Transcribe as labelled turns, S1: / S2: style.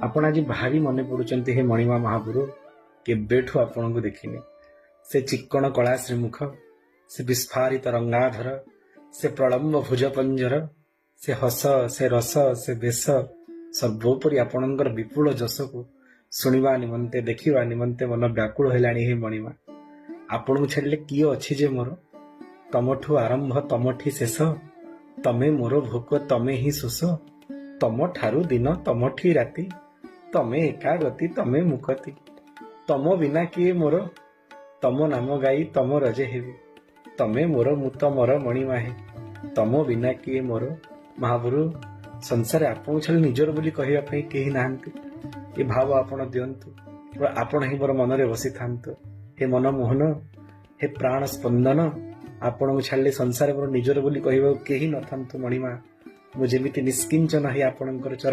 S1: ଆପଣ ଆଜି ଭାରି ମନେ ପଡୁଛନ୍ତି ହେ ମଣିମା ମହାପୁରୁ। କେବେଠୁ ଆପଣଙ୍କୁ ଦେଖିନି। ସେ ଚିକ୍କଣ କଳା ଶ୍ରୀମୁଖ, ସେ ବିସ୍ଫାରିତ ରଙ୍ଗାଧର, ସେ ପ୍ରଳମ୍ବ ଭୁଜ ପଞ୍ଜର, ସେ ହସ, ସେ ରସ, ସେ ବେଶ, ସର୍ବୋପରି ଆପଣଙ୍କର ବିପୁଳ ଯଶକୁ ଶୁଣିବା ନିମନ୍ତେ, ଦେଖିବା ନିମନ୍ତେ ମନ ବ୍ୟାକୁଳ ହେଲାଣି ହେ ମଣିମା। ଆପଣଙ୍କୁ ଛାଡ଼ିଲେ କିଏ ଅଛି ଯେ ମୋର? ତମଠୁ ଆରମ୍ଭ ତମଠି ଶେଷ, ତମେ ମୋର ଭୋକ ତମେ ହିଁ ଶୋଷ, ତମ ଠାରୁ ଦିନ ତମଠି ରାତି, ତମେ ଏକା ଗତି ତମେ ମୁକତି, ତମ ବିନା କିଏ ମୋର? ତମ ନାମ ଗାଇ ତମ ରଜେ ହେବି, ତମେ ମୋର ମୁଁ ତମର ମଣିମା ହେ, ତମ ବିନା କିଏ ମୋର? ମହାପ୍ରଭୁ, ସଂସାରରେ ଆପଣଙ୍କୁ ଛାଡ଼ି ନିଜର ବୋଲି କହିବା ପାଇଁ କେହି ନାହାନ୍ତି। ଏ ଭାବ ଆପଣ ଦିଅନ୍ତୁ, ଆପଣ ହିଁ ମୋର ମନରେ ବସିଥାନ୍ତୁ। ହେ ମନମୋହନ, ହେ ପ୍ରାଣ ସ୍ପନ୍ଦନ, ଆପଣଙ୍କୁ ଛାଡ଼ିଲେ ସଂସାରରେ ମୋର ନିଜର ବୋଲି କହିବାକୁ କେହି ନଥାନ୍ତୁ ମଣିମା। ମୁଁ ଯେମିତି ନିଷ୍କିଞ୍ଚନ ହେଇ ଆପଣଙ୍କର ଚରଣ